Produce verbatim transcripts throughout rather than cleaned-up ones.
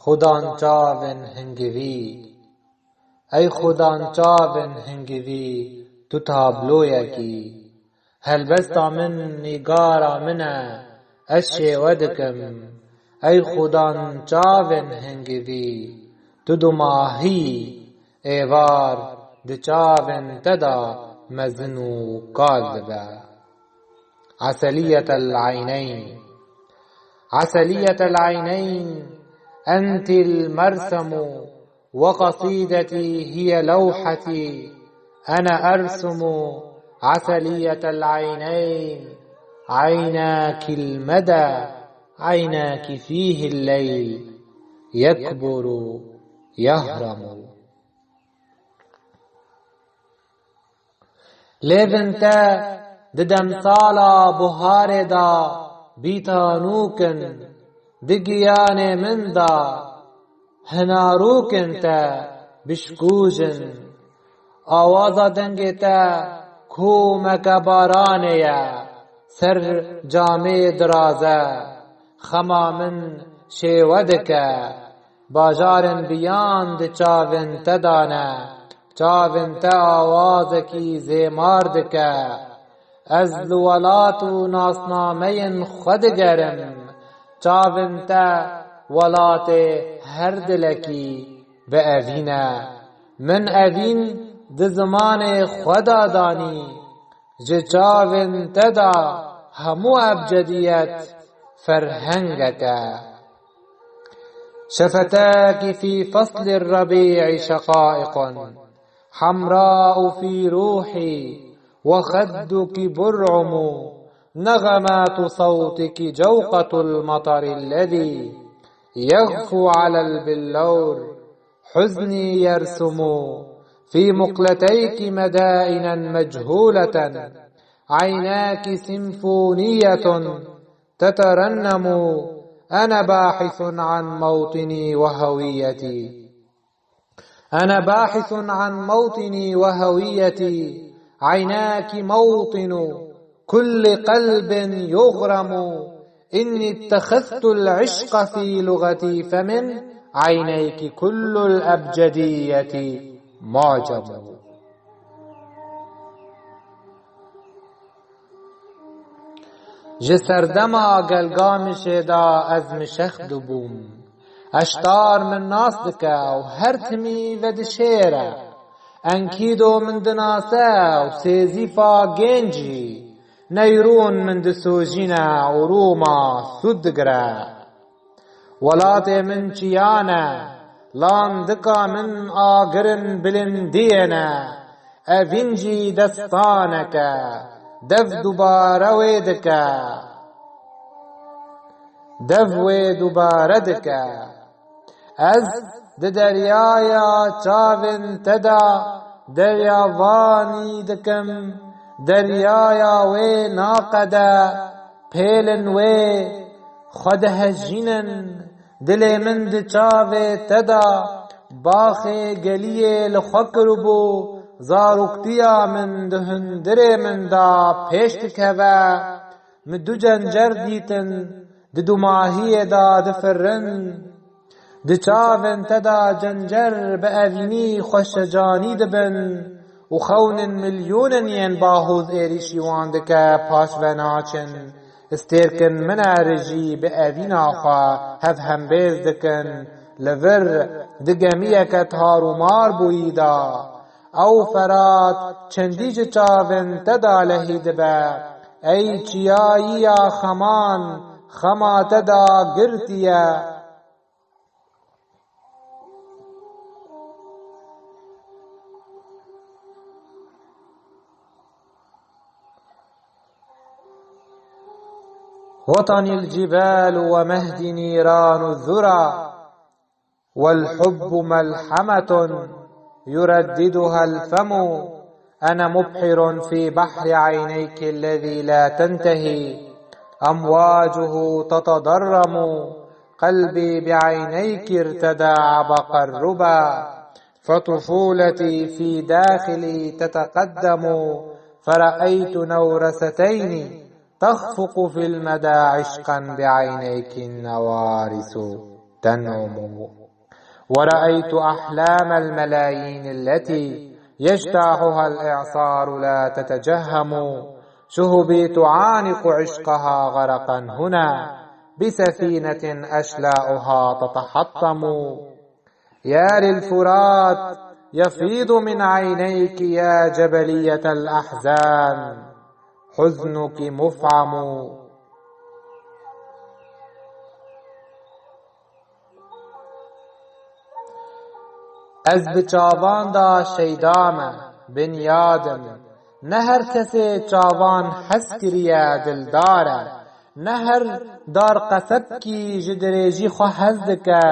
Xudan çavên hingivî. Ey xudan çavên hingivî, tu tabloyekî. Helbesta min, nîgara min e, ez şêwe dikim. Ey xudan çavên hingivî, tu dumahî, êvar di çavên te de mezin û kal dibe. عسلية العينين. عسلية العينين، أنت المرسم، وقصيدتي هي لوحتي، أنا أرسم عسلية العينين، عيناك المدى، عيناك فيه الليل يكبر يهرم. Lêvên te di demsala buharê de bîta nûk in, di giyanê min de hinarûkên te bişkûj in. Awaza dengê te kûmeke baranê ye, ser camê diraze, xema min şêwe dike. Bajarên biyan di çavên te de ne, çavên te awazekî zêmar dike. Ez li welat û nasnameyên xwe digerim, çavên te welatê her dilekî bievîne. Min evîn di zimanê xwe de danî, ji çavên te de hemû ebcediyet ferhengek e. شفتاك في فصل الربيع شقائق، حمراء في روحي، وخدك برعم، نغمات صوتك جوقة المطر الذي يغفو على البلور. حزني يرسم في مقلتيك مدائنا مجهولة، عيناك سيمفونية تترنم، أنا باحث عن موطني وهويتي. أنا باحث عن موطني وهويتي، عيناك موطن كل قلب يغرم. إني اتخذت العشق في لغتي، فمن عينيك كل الأبجدية معجم. Ji serdema Gelgamişê de ez mişex dibûm. Eştar min nas dike û her timî vedişêre. Enkîdo min dinase û Sêzîfa Gêncî. Neyrûn min disojîne û Rûma sûd digire. Welatê min çiyan e, landika min agirin bilindiyê ne. Evîn jî destaneke, dev dubare wê dike. Dev wê dubare dike. Ez di deryaya çavên te de deryavanî dikim, deryaya wê naqede, pêlin wê xwe dihejînin, dilê min di çavê te de baxê geliyê li xwe kiribû, zaroktiya min di hundirê min de pêş dikeve. Min du cencer dîtin, di dumahiyê de difirin. Di çavên te de cencer bi evînî xweşecanî dibin û xewnên milyûnin yên bahûz êrîşî wan dike, paş ve naçin. Stêrkin min e rijî bi evîna xwe hev hembêz dikin. Li vir di gemiyeke tar û mar bûyî de, ew Ferat çendî ji çavên te de lehî dibe. Ey çiyayiya xeman, xema te de girtiye. وطني الجبال ومهدي نيران الذرى، والحب ملحمة يرددها الفم. أنا مبحر في بحر عينيك الذي لا تنتهي أمواجه تتضرم. قلبي بعينيك ارتدى عبق الربا، فطفولتي في داخلي تتقدم، فرأيت نورستين تخفق في المدى عشقا بعينيك النوارس. تنعم. ورأيت أحلام الملايين التي يجتاحها الإعصار لا تتجهم، شهبي تعانق عشقها غرقا هنا بسفينة أشلاؤها تتحطم. يا للفرات يفيض من عينيك يا جبلية الأحزان، حزنك مفعم. Ez bi çavan de şeyda me, binyad im. Ne her kesê çavan hez kiriye dildar e. Ne her dar qesebkî ji dirêjî xwe hez dike.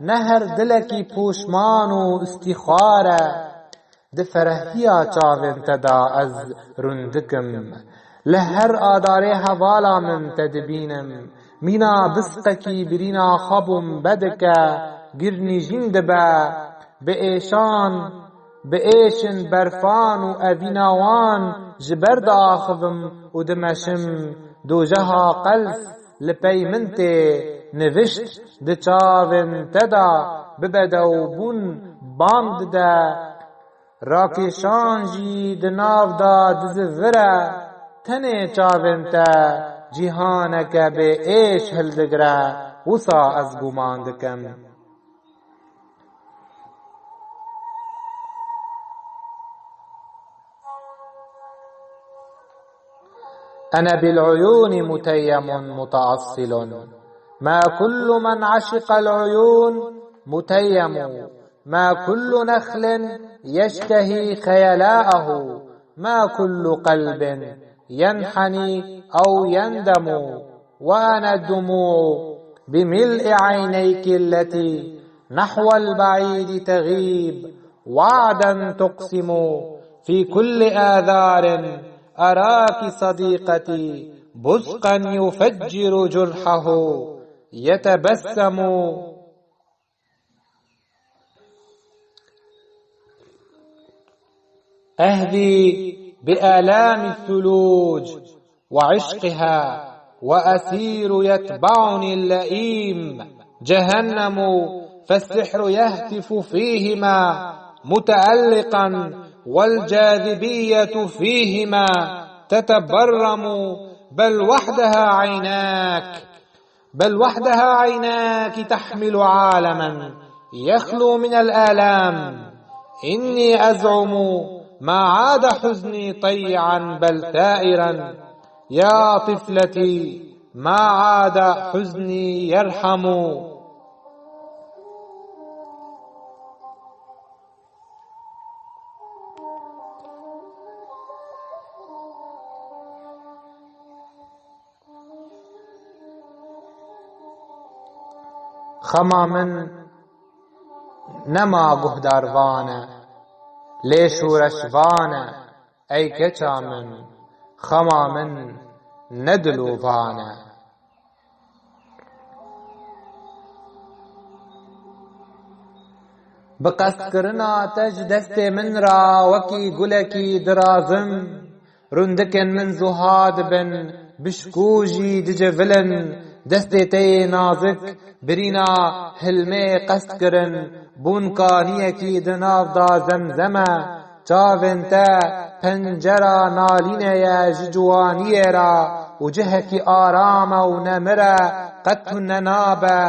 Ne her dilekî pûşman û îstîxwar e. Di ferehiya çavên te de ez rûndik im. Li her adarê hevala min te dibînim. Mîna bisqekî birîna xwe bombe dike, girnîjîn dibe. Bi êşan, bi êşin berfan û evîna wan ji ber diaxivim û dimeşim. Dojeha qels li pey min tê nivişt, di çavên te de bi bedewbûn bang dide. Rakêşan jî di nav de dizivire, tenê çavên te cîhaneke bê êş hildigire, wisa ez guman dikim. أنا بالعيون متيم متأصل، ما كل من عشق العيون متيم، ما كل نخل يشتهي خيلاءه، ما كل قلب ينحني أو يندم. وأنا الدموع بملء عينيك التي نحو البعيد تغيب، وعدا تقسم في كل آذار أراك صديقتي، بزقا يفجر جرحه يتبسم. أهدي بآلام الثلوج وعشقها، وأسير يتبعني اللئيم جهنم، فالسحر يهتف فيهما متألقا، والجاذبية فيهما تتبرم، بل وحدها عيناك بل وحدها عيناك تحمل عالما يخلو من الآلام. إني أزعم ما عاد حزني طيعا بل ثائرا. يا طفلتي، ما عاد حزني يرحم. Xema min nema guhdarvan e, lê şoreşvan e, ey keça min, xema min ne dilovan e. Bi qestkirina te ji destê min re wekî gulekî dirazim, rûndikên min zuha dibin, bişkû jî dicivilin. Destê te yê nazik birîna hilmê qest kirin, bûn kaniyekî di nav da zemzeme. Çavên te pencera nalîne ye ji ciwaniyê re û cihekî aram e û nemir e, qet tune nabe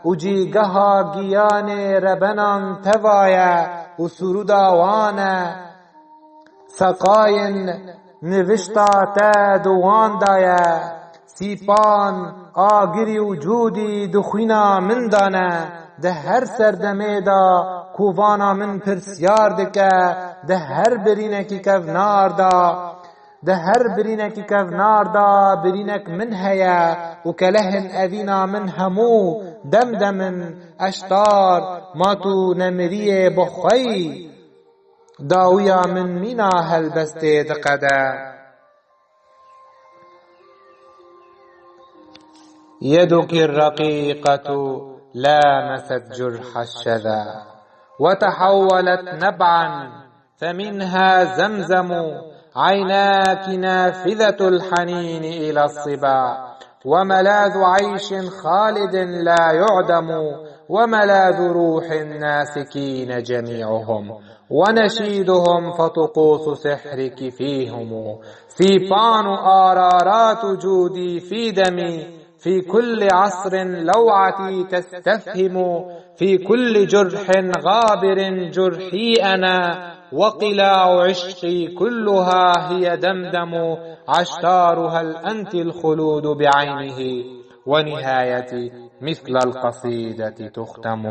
û cîgeha giyanê rebenan teva ye û sûrûda wan e. Seqayên nivişta te di wan de ye. Sîpan, agirî û cûdî di xwîna min de ne. Di her serdemê de ku vana min pirsyar dike, di her birînekî kevnar de, di her birînekî kevnar de birînek min heye û kelehên evîna min hemû dem dem in. Eştar, ma tu nemiriyê bi xwe yî. Dawiya min mîna helbestê diqede. يدك الرقيقة لامست جرح الشذا وتحولت نبعا، فمنها زمزم. عيناك نافذة الحنين إلى الصبا، وملاذ عيش خالد لا يعدم، وملاذ روح الناسكين جميعهم، ونشيدهم فطقوس سحرك فيهم. سيبان آرارات جودي في دمي، في كل عصر لوعتي تستفهم، في كل جرح غابر جرحي أنا، وقلاع عشقي كلها هي دمدم، عشتار هل أنت الخلود بعينه، ونهايتي مثل القصيدة تختم.